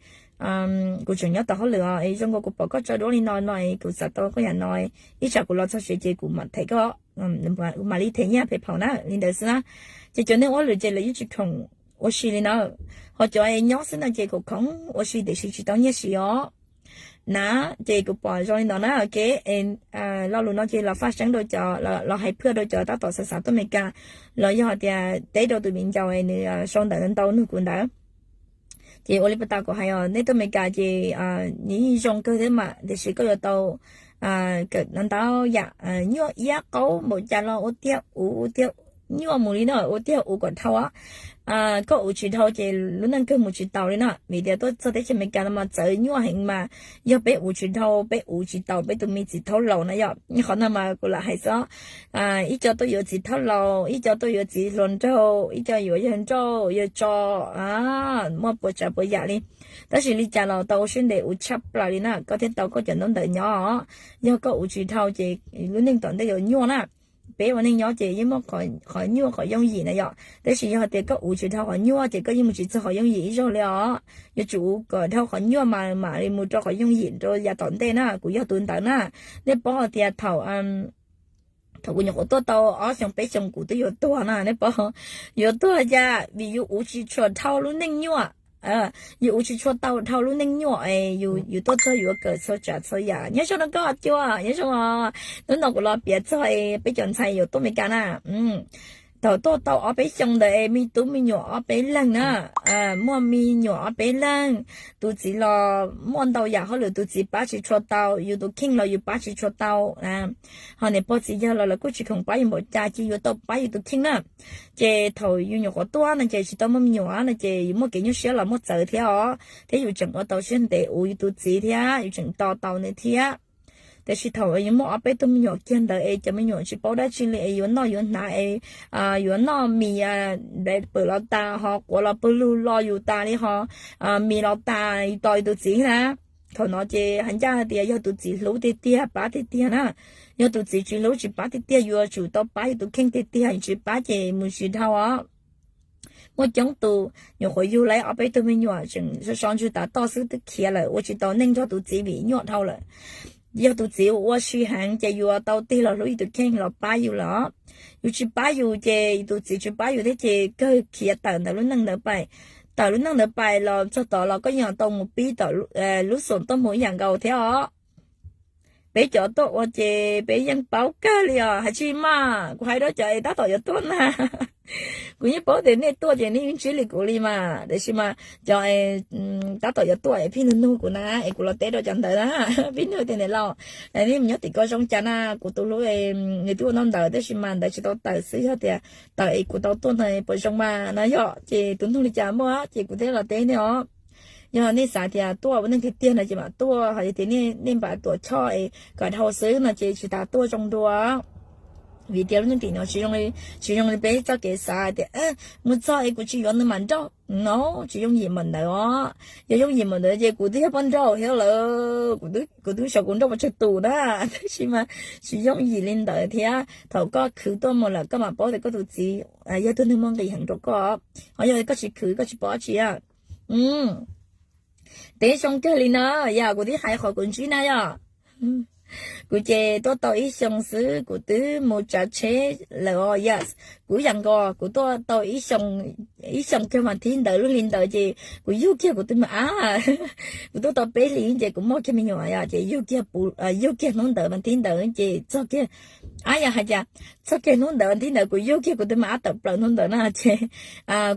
kuv tseem nyob tom hauj lwm os, es zoo nkaus kuv pom koj tso duab li no no es kuv xav tau koj yam no, ib tsam kuv los txog tsev ces kuv mam them koj, kuv mam li them nyiaj pem phaum na, li ntawd xwb na. Ces cov neeg ua hauj lwm ces lawv yeej tsis khoom ua si li na. Ho cov nyob xwb no ces khoom khoom ua si tiam sis tsis tau nyiaj siv os na. Ces kuv pom zoo li no na, ok. Lo lus no ces los faj seeb rau cov, los hais phaj rau cov tab tom xav xav tuaj Amelikas, los yog tias teb rau tus viv ncaus nws sau ntawv ntau nug kuv ntawd. Ces ua li puag ta kuv hais os, nej tuaj Amelikas ces nws yeej zoo kawg thiab mas, tiam sis koj yuav tau kawm ntau ntau yam, nyuaj iab qaub npaum cas los ua tiag uv, ua tiag nyuaj mus li na, ua tiag uv kom dhau. Koj uv tsis dhau ces lub neej kawg mus tsis taus li na, vim tias tuaj txog teb chaws Amelikas no mas txawv nyuaj heev mas, yog peb uv tsis dhau, peb uv tsis taus peb tus me txiv thaub laus na yom. Qhov no mas kuv lam hais xwb, ib co tuaj yuav txiv thaub laus, ib co tuaj yuav txiv hluas nraug, ib co yuav yawg nrauj yawg tso, muaj puas tsav puas yam li. Tab sis li cas los tau ua siab ntev uv tshaj plaws li na, koj thiaj tau koj cov ntaub ntawv nyob. Yog koj uv tsis dhau ces lub neej tom ntej yuav nyuaj na. Peb ua neej nyob ces yeej muaj qhov nyuaj qhov yooj yim na yom, tab sis yog tias koj uv tsis dhau qhov nyuaj ces koj yeej mus tsis txog qhov yooj yim ib zaug li os. Yuav tsum uv kom dhau qhov nyuaj mas mam li mus rau qhov yooj yim rau yav tom ntej na. Kuv yog tus ntawd na. Nej paub hais tias thaum, thaum kuv nyuam qhuav tuaj tau ob xyoos peb xyoos kuv twb yuav tuag na, nej paub, yuav tuag cas vim yus uv tsis tshua dhau lub neej nyuaj, yus uv tsis tshua tau dhau lub neej nyuaj es yus tuaj txog yuav kawm txhua tsav txhua yam. Nyob zoo no koj Cua, nyob zoo. Hnub no kuv los piav txog peb cov ntxhais yuav tuaj Amelikas na. Thaum tuaj tau ob peb xyoos ntawd es me tub me nyuam ob peb leeg na, muaj me nyuam ob peb leeg, tus txiv los muaj ntau yam hauj lwm, tus txiv pab tsis tshua tau, yus tus kheej los yus pab tsis tshua tau. Ho niam pog txiv yawg los lawv kuj tsis khoom pab yus npaum cas, cia yuav tau pab yus tus kheej na. Ces thaum yus nyuam qhuav tuaj no ces tsis tau muaj me nyuam no ces yus muaj kev nyuaj siab los muaj txawv thiab os, thiab yus tseem ua tau siab ntev uv yus tus txiv thiab yus tseem tos tau nws thiab. Tiam sis thaum yus muaj ob peb tug me nyuam kiag ntawd es cov me nyuam tsis paub dab tsi li es yuav noj yuav hnav es yuav noj mis, pwm los tas ho quav los pawg lug lo yus tas li ho, mis los tas tos yus tus txiv na. Thaum no ces hais ncaj tias yog tus txiv hlub tiag tiag pab tiag tiag na. Yog tus txiv tsis hlub tsis pab tiag tiag yuav tsum tau pab yus tus kheej tiag tiag, tsis pab ces mus tsis dhau os. Muaj coob tus nyuam qhuav yug lawv ob peb tug me nyuam tseem so so ntswg tav toj xwb twb khiav lawm, ua tsis tau neej nrog tus txiv vim nyuaj dhau lawm. Yog tus txiv ua si heev ces yuav tau tig los hlub yus tus kheej los pab yus lawm. Yus tsis pab yus ces tus txiv tsis pab yus thiab ces kawg khiav tawm ntawm lub neej ntawd pais. Tawm lub neej ntawd pais los txog tod los koj yeej tau mus pib tom lub xoom tuaj mus ib yam nkaus thiab os. Peb cov tuaj ua ces peb yeej paub kawg li os, hais tsis mas kuv hais rau cov es tab tom yuav tuaj na. Kuv yeej paub tias nej tuaj ces nej yeej ntsib li kuv li mas, tiam sis mas cov tab tom yuav tuaj es pheej nug nug kuv na, es kuv los teb rau cov ntawd na, pheej nug tias niam laus, nej mus nyob tim ko zoo cas na, kuv tus hlub nws twb ua ntau ntawd tab sis mas ntawd tsis tau tawm xwb, yog tias tawm es kuv tau tuaj ntawd puas zoo mas no yom, ces tus nug li cas muaj ces kuv thiaj los teb nej os. Yog nej xav tias tuaj ua neej tiag tiag no ces mam tuaj, ho yog tias nej npam tuam choj es kom dhau xwb no ces tsis tas tuaj zoo dua. Vim tias lub neej tim no tsis zoo li peb txoj kev xav tias mus txog es kuv tsis yuav nws mam nrauj no, tsis yooj yim npaum ntawd os. Yog yooj yim npaum ntawd ces kuv twb yog poj nrauj thiab lawm, kuv twb xyov kuv nrauj pes tsawg tus na, tab sis mas tsis yooj yim li ntawd thiab. Thaum koj khwv tuaj mus lawm koj mam paub tias koj tus txiv yog tus neeg muaj nqis heev rau koj, ho yog koj tsis khwv koj tsis paub dab tsi. Teb zoo kawg li na, yam kuv twb hais qhov kuv ntsib na yom. Kuv ces tuaj tau ib xyoo xwb kuv twb mus tsav tsheb lawm os. Yes, kuv yam nkaus, kuv tuaj tau ib xyoo kiag mas thib ntawd, lub hli ntawd ces kuv yug kiag kuv tus me ab. Kuv tuaj tau peb hlis ces kuv muaj kiag me nyuam yom, ces yug kiag, yug kiag hnub ntawd mas thib ntawd ces txog kiag, ab, yog hais tias txog kiag hnub ntawd thib ntawd kuv yug kiag kuv tus me ab tawm plaws hnub ntawd na ces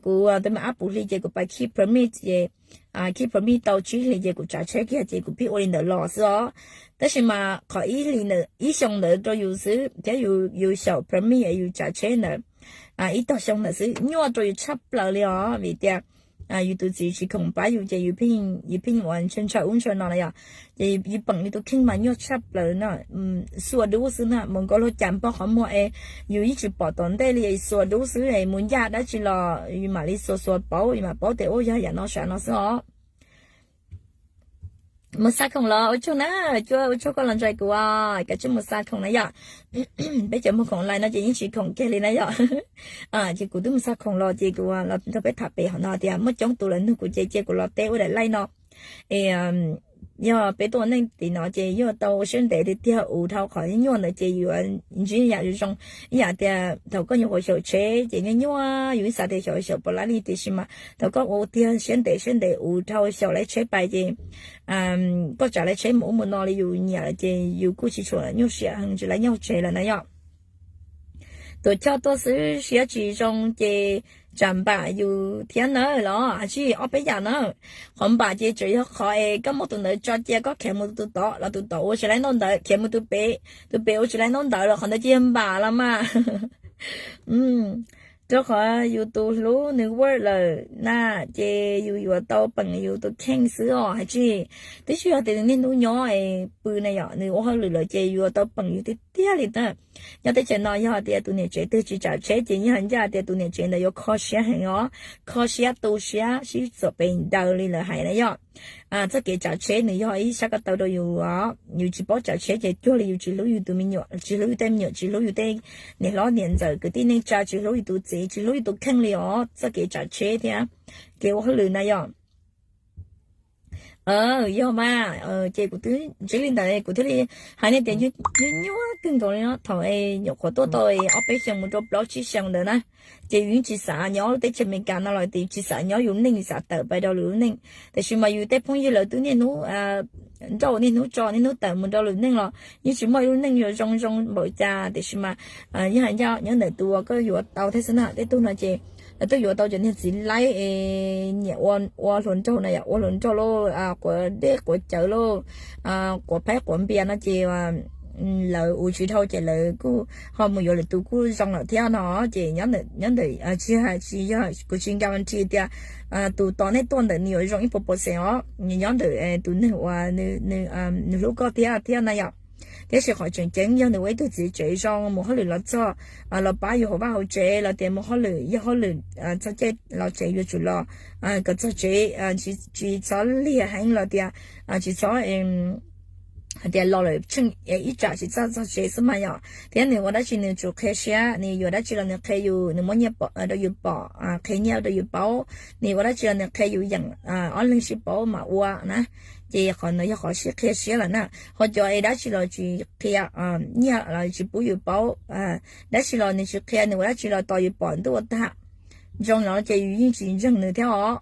kuv tus me ab puv hli ces kuv pais keep permit ces keep permit tau tsib hlis ces kuv tsav tsheb kiag ces kuv pib ua li ntawd los xwb os. Tab sis mas qhov ib hlis ntawd, ib xyoo ntawd rau yus xwb thiab yus xyaum permit yus tsav tsheb ntawd ib tog xyoo ntawd xwb nyuaj rau yus tshaj plaws li os, vim tias yus tus txiv tsis khoom pab yus ces yus pheej ua ntshaw ntshaw ub ntshaw no na yom. Ces yus peem li tus kheej mas nyuaj tshaj plaws no, xua dub xwb na, mus nkaus luag cas pog qhov muag es yus yeej tsis pom tom ntej li, xua dub xwb es mus ncaj dab tsi los yus mam li xua xua paub, yus mam paub tias ua yog yam no sav no xwb os. Mus xa khoom los ua tsaug na, ua tsaug koj los ntsais kuv, kav tsij mus xa khoom na yom. Peb cov muag khoom online no ces yeej tsis khoom kiag li na yom. Ces kuv twb mus xa khoom los ces kuv los nrog peb tham pem hov no tias muaj coob tus lawv nug kuv ces cia kuv los teb ua daim live no. Es yog peb tuaj ua neej tim no ces yuav tau ua siab ntev tiag tiag, ua dhau qhov nyuaj ntawd ces yuav ntsib yam zoo, ib yam tias thaum koj nyuam qhuav xyaum tsheb ces nyuaj nyuaj yus xav tias xyaum xyaum puas laib li, tiam sis mas thaum koj ua tiag siab ntev siab ntev ua dhau xyaum lawv tsheb pais ces koj tsav lawv tsheb mus ub mus no li yus nyiam lawm ces yus kuj tsis tshua nyuaj siab heev tsis laib nyob hauv tsev lawm na yom. Tuam choj tuaj xwb siab tsis zoo ces tsam npam yus thiab na los tsis ob peb yam na. Qhov npam ces tseem yog qhov es koj muab tus ntawd tso cia koj khiav mus tus tod los tus tod ua tsis laib ntaub ntawv, khiav mus tus pem, tus pem ua tsis laib ntaub ntawv los qhov ntawd ces yog npam los mas. Rau qhov yus tus hlub nws work lawm na, ces yus yuav tau peem yus tus kheej xwb os hais tsis. Twb tsis yog tias nws niaj hnub nyob pw na yom, nws ua hauj lwm lawm ces yuav tau peem yus tiag tiag li na. Nyob teb chaws no yog tias tus niam tsev twg tsis tsav tsheb ces yeej hais ncaj tias tus niam tsev ntawd yuav kho siab heev os, kho siab tu siab sib txuam pes daws li lawv hais na yom. Txoj kev tsav tsheb nws yog ib sab ko taw rau yus, yus tsis paub tsav tsheb ces cuag li yus tsis hlub yus tus me nyuam, tsis hlub yus tej me nyuam, tsis hlub yus tej niam hlob niam ntxawm kwv tij neej tsa, tsis hlub yus tus txiv, tsis hlub yus tus kheej li os, txoj kev tsav tsheb thiab kev ua hauj lwm na yom. Yog mas, ces kuv twb ntseeg li ntawd kuv thiaj li hais nej tias nyuaj nyuaj kawg nkaus li no. Thaum nyuam qhuav tuaj tau ob peb xyoos mus rau plaub tsib xyoos ntawd na, ces yus yeej tsis xav nyob lub teb chaws Amelikas no los tias tsis xav nyob yus lub neej, xav tawm pais rau lwm lub neej. Tiam sis mas yus tej phooj ywg lawv twb niaj hnub nrauj niaj hnub tso niaj hnub tawm mus rau lwm neej los yeej tsis muaj ib lub neej yuav zoo zoo npaum cas. Tiam sis mas yog hais ncaj nyob ntawm tus uas koj yuav tau thiab xwb na, tej tug no ces lawv twb yuav tau cov niag txiv laib es nyiam ua hluas nraug na yom, ua hluas nraug lauj, quav dej quav cawv lauj, quav phaib quav npias no ces lawv ua tsis dhau ces lawv kuj ho mus yuav lwm tus kuj zoo lawm thiab no. Ces nyob ntawm tsis, tsis yog, kuv tsis guarantee tias tus tom nej tuaj ntawm nws yuav zoo ib puas percent os, nws nyob ntawm tus neeg uas nws hlub koj thiab thiab na yom. Tiam sis qhov tseem ceeb yog nws ua ib tug txiv tsev zoo mus hauj lwm los txog los pab yus hauv vaj hauv tsev los tias mus hauj lwm yog hauj lwm txog caij los tsev yuav tsum los kom txog tsev, tsis txhob liag heev los tias tsis txhob hais tias los lawm tsheej ib tsam tsis txog txog tsev xwb mas yom. Thiab nws ua dab tsi nws tsum qhia siab, nws yuav dab tsi los nws qhia yus, nws muab nyiaj rau yus pom, qhia nyiaj rau yus paub, nws ua dab tsi los nws qhia yus yeem ob leeg sib paub mas ua na. Ces qhov ntawd yog qhov sib qhia siab lawm na. Ho cov es dab tsi los tsis qhia, nyiaj los tsis pub yus paub, dab tsi los nws tsis qhia, nws ua dab tsi los tos yus pom ntuj ua tag, zoo no ces yus yeej tsis ntseeg nws thiab os.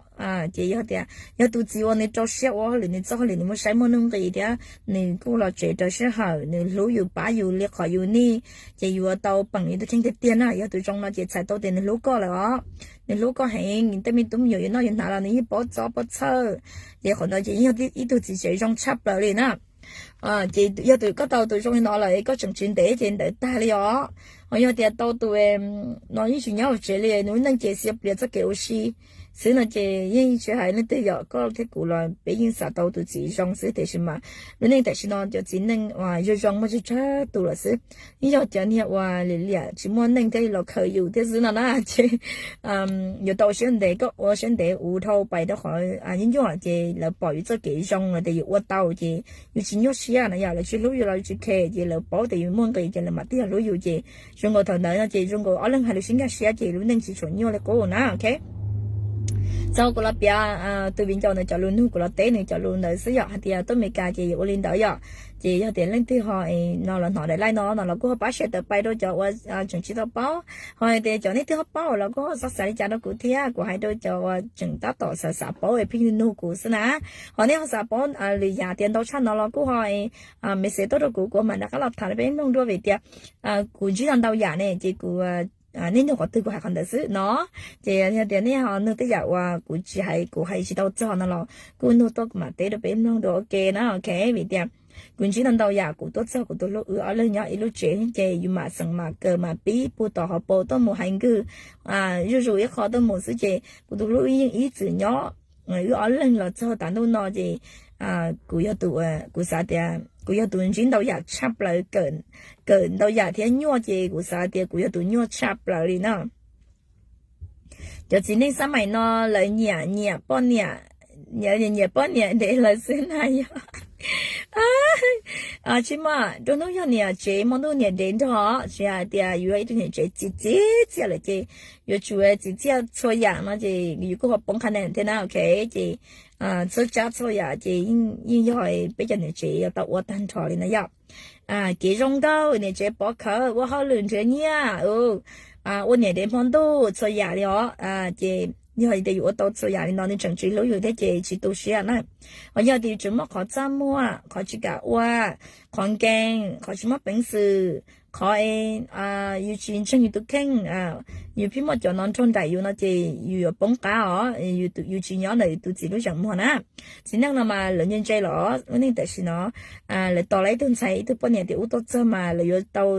Ces yog tias yog tus txiv uas nws rau siab ua hauj lwm, nws txoj hauj lwm nws muaj saib muaj nuj nqis thiab nws kuj los tsev raws sij hawm, nws hlub yus pab yus li qhov yus nij, ces yuav tau peem yus tus kheej tiag tiag na. Yog tus zoo no ces txhais tau tias nws hlub koj lawm os. Nws hlub koj heev, tej me tub me nyuam yuav noj yuav hnav los nws yeej paub txob paub txhawj. Ces qhov ntawd ces yog ib tug txiv tsev zoo tshaj plaws li na. Ces yog tus koj tau tus zoo li no lawm koj tseem tsis ntev ces ntawd tag li os. Ho yog tias tau tus no yeej tsis nyob hauv tsev li, nws lub neej ces xiab plias txoj kev ua si xwb no ces yeej tsis hais leej twg yom, koj thiab kuv los peb yeej xav tau tus txiv zoo xwb. Tiam sis mas lub neej tam sim no cov txiv neej uas zoo zoo muaj tsawg tsawg tus lawm xwb. Yeej yog cov niag uas liam liam tsis muaj neej thiaj li los khaws yus thiab xwb no na. Ces yuav tau ua siab ntev, koj ua siab ntev ua dhau pais rau qhov nyuaj nyuaj ces lawv pom yus txoj kev zoo los tias yus ua tau ces yus tsis nyuaj siab na yom, lawv tsis hlub yus los yus tsis khe ces lawv paub tias yus muaj nqis ces lawv mam tiag hlub yus ces zoo nkaus thaum ntawd no ces zoo nkaus ob leeg hais lus sib nkag siab ces lub neej tsis tshua nyuaj li qub na, ok. Txog kuv los piav tus viv ncaus ntawd cov lus nug kuv los teb nws cov lus ntawd xwb yom, hais tias tuaj Amelikas ces yuav ua li ntawd yom. Ces yog tias leej twg ho no los hnov daim live no no los kuj ho pab share tawm pais rau cov uas tseem tsis tau paub, ho tias cov nej twb ho paub los kuj ho xav xav li cas rau kuv thiab. Kuv hais rau cov uas tseem tab tom xav xav paub es pheej nug kuv xwb na. Ho nej ho xav paub lwm yam tias ntau tshaj no los kuj ho message tuaj rau kuv, kuv mam rov qab los tham rau peb mloog dua vim tias kuv ntsib tau ntau yam ne ces kuv, nej nug qhov twg kuv hais qhov ntawd xwb no. Ces yog tias nej ho nug tej yam uas kuv tsis hais, kuv hais tsis tau txog no los kuj nug tuaj kuv mam teb rau peb mloog dua ua ke na, ok? Vim tias kuv ntsib tau ntau yam, kuv tuaj txog kuv tus hlub wb ob leeg nyob ib lub tsev ces yus mam xeem mam kawm mam pib puag tom hauv paus tuaj mus hais nkawg zuj zus ib qho tuaj mus xwb ces kuv tus hlub wb yeej ib txwm nyob wb ob leeg los txog tas ntuj no ces kuv yog tus, kuv xav tias kuv yog tus ntsib ntau yam tshaj plaws, kawm ntau yam thiab nyuaj ces kuv xav tias kuv yog tus nyuaj tshaj plaws li na. Cov txiv neej xab maim no lawv nyiam nyiam poj niam, nyiam poj niam dev lawv xwb na yog. Tsis muaj, rau hnub yog niam tsev hmo ntuj niam dev nrog, tsis hais tias yus yog ib tug niam tsev txiv txiv txiaj lawm ces yuav tsum txiv txiaj txhua yam no ces yus kuj ho poob qhab na thiab na, ok? Ces txhua tsav txhua yam ces yeej yog peb cov niam tsev yuav tau ua tag nrho li na yom. Kev zoo nkauj, niam tsev pov khawv, ua hauj lwm nrhiav nyiaj, ua niam dev hmo ntuj txhua yam li os. Ces yog tias yus ua tau txhua yam li no nws tseem tsis hlub yus thiab ces tsis tu siab na. Ho yog tias yus tseem muaj qhov txaj muag, qhov tsis kam ua, qhov nkees, qhov tsis muaj peev xwm, qhov yus tsis ntseeg yus tus kheej, yus pheej muaj cov no nrog nraim yus no ces yus yuav poob qab os, yus tsis nyob ntawm yus tus txiv lub zeem muag na. Txiv neej no mas lawv ntse ntse los lub neej tam sim no lawv tos lawv ib tug ntxhais ib tug poj niam tias ub tuaj txog mas lawv yuav tau,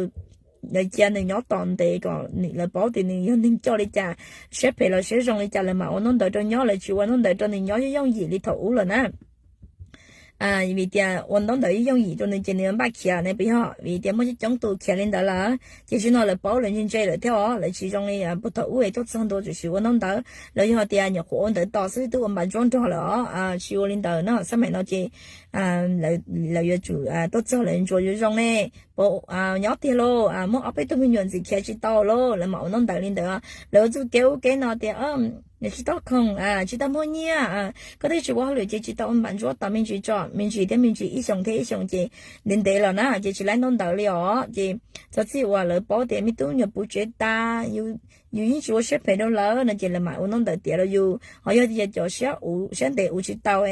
lawv cia nws nyob tos ntev kom lawv paub tias nws yog neeg coj li cas, siab phem los siab zoo li cas lawv mam ua ntaub ntawv rau nyob, lawv tsis ua ntaub ntawv rau nws nyob yooj yooj yim li thaum ub lawm na. Vim tias ua ntaub ntawv yooj yooj yim rau nws ces nws npaj khiav ne puas yog? Vim tias muaj coob coob tus khiav li ntawd lawm ces tsis no lawv paub lawv ntse ntse lawm thiab os, lawv tsis zoo li puag thaum ub es tuaj txog ntua tsuas ua ntaub ntawv, lawv yog tias nyuam qhuav ua ntawv tos xwb twb ua npav ntsuab nrog lawm os, tsis ua li ntawd na. Xab maim no ces lawv yuav tsum tuaj txog lawv ntsuas yuav zoo ne, puas nyob tiag lauj, muaj ob peb tug me nyuam ntxim khiav tsis tau lauj, lawv mam ua ntaub ntawv li ntawd. Lawv ua txuj kev ub kev no tias nws tsis tau khoom, tsis tau muaj nyiaj, koj twb tsis ua hauj lwm ces tsis tau ua npav ntsuab tos me ntsis tso, me ntsis thiab me ntsis ib xyoos thiab ib xyoos ces ntev ntev los na ces tsis laib ntaub ntawv li os. Ces txog txij uas lawv paub tias me tub nyuam puv tsev tas, yus yeej tsis ua siab phem rau lawv no ces lawv mam ua ntaub ntawv tiav rau yus. Ho yog tias cov siab ntev uv tsis tau,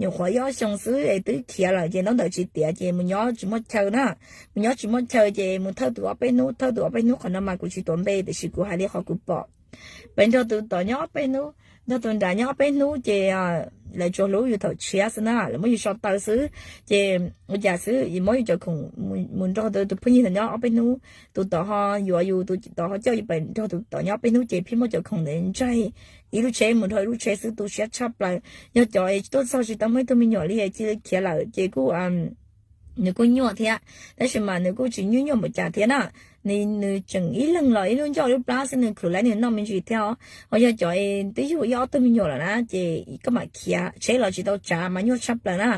nyuam qhuav ib ob xyoos xwb es twb khiav lawm ces ntaub ntawv tsis tiav ces mus nyob tsis muaj chaw na. Mus nyob tsis muaj chaw ces mus thawj tus ob peb hnub, thawj tus ob peb hnub qhov no mas kuv tsis tuav npe tiam sis kuv hais li qhov kuv pom. Peb nrog tus tom nyob ob peb hnub, nrog tus nram nyob ob peb hnub ces lawv tsuas hlub yus thaum tshiab xwb na, lawv muab yus so taw xwb. Ces ua cas xwb yus muab yus cov khoom mus nrog tus phooj ywg ntawd nyob ob peb hnub, tus tom ho yuav yus, tus tom ho coj yus pais nrog tus tom nyob ob peb hnub ces pheej muab cov khoom ntawd ntsaig ib lub tsheb mus nrog ib lub tsheb xwb, tu siab tshaj plaws. Yog cov es tuaj txog tsis tau muaj ib tug me nyuam li, cia li khiav lawm ces kuj nws kuj nyuaj thiab, tab sis mas nws kuj tsis nyuaj nyuaj npaum cas thiab na. Nws tseem ib leeg los ib lub ncauj lub plab xwb, nws khwv laib nws noj me ntsis thiab os. Ho yog cov es twb yug ib ob tug me nyuam lawm na ces koj mam khiav, tsheb los tsis tau tsav mas nyuaj tshaj plaws na.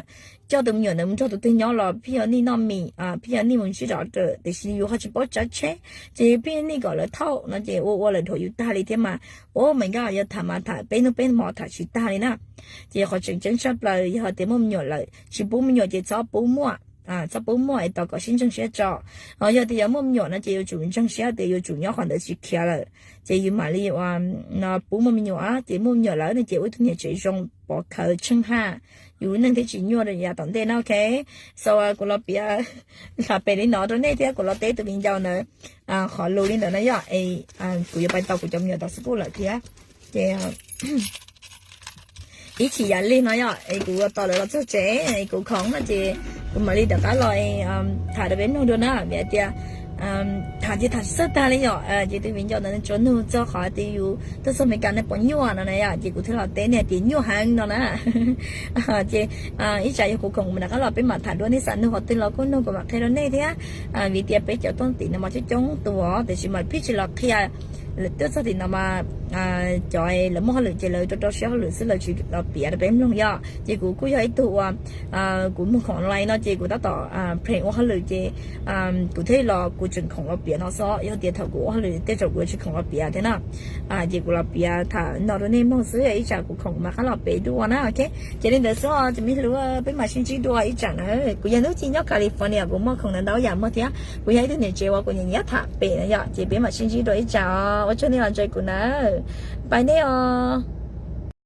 Coj tus me nyuam ntawd mus nrog tus twg nyob los pheej yog nij noj mis, pheej yog nij mus ntsib zos, tiam sis yus ho tsis paub tsav tsheb ces pheej nij kom lawv thauj no ces ua ua lawm dhuav yus tag li thiab mas. Ua mas nkaj yuav tham mas tham peb hnub peb hmo tham tsis tag li na. Ces qhov tseem ceeb tshaj plaws yog tias muaj me nyuam lawm, tsis pub me nyuam ces txhob pub muaj, txhob pub muaj es tos kom sib ntseeg siab tso. Ho yog tias yuav muaj me nyuam no ces yuav tsum ntseeg siab tias yuav tsum nyob qhov ntawd tsis khiav lawm, ces yus mam li ua no pub muaj me nyuam. Ces muaj me nyuam lawm no ces ua ib tug niam tsev zoo pov khawv tsheej haj, yus lub neej thiaj tsis nyuaj rau yav tom ntej na, ok? So kuv los piav hla pem li no rau nej thiab kuv los teb tus viv ncaus ntawd qhov lus li ntawd na yom. Es kuv yuav pais tos kuv cov me nyuam tom xwb kuj lawm thiab, ces ib chim yam li no yom es kuv tos lawv los txog tsev es kuv khoom no ces kuv mam li rov qab los tham rau peb mloog dua na. Vim hais tias tham ces tham tsis txawj tag li yom, ces tus viv ncaus ntawd tsuas nug txog qhov tias yus tuaj txog Amelikas nej puas nyuaj no na yom, ces kuv thiaj los teb nej tias nyuaj heev no na. Ces ib tsam yog kuv khoom kuv mam rov qab los peb mam tham dua, nej xav nug qhov twg los kuj nug kuv mam qhia rau nej thiab. Vim tias peb cov tuaj tim no mas coob coob tus os, tiam sis mas pheej tsis los qhia Tuaj txog tim no mas cov lawv muaj hauj lwm ces lawv rau rau siab hauj lwm xwb, lawv tsis los piav rau peb mloog yom. Ces kuv kuj yog ib tug uas kuv muag khoom online no ces kuv tab tom pheem ua hauj lwm ces kuv thiaj los kuv tseem khoom los piav no xwb. Yog tias thaum kuv ua hauj lwm tej zaum kuv tsis khoom los piav thiab na. Ces kuv los piav tham no rau nej mloog xwb, ib tsam kuv khoom mas qab los piav dua na. Ok, ces li ntawd xwb os cov me hluas, peb mam sib ntsib dua ib tsam na. Kuv yog Hnub Ci nyob California, kuv muaj khoom ntau ntau yam muag thiab kuv yog ib tug niam tsev uas kuv nyiam nyiam tham pem na yom. Ces peb mam sib ntsib dua ib tsam os, ua tsaug nej los ntsia kuv na. Pais nej os.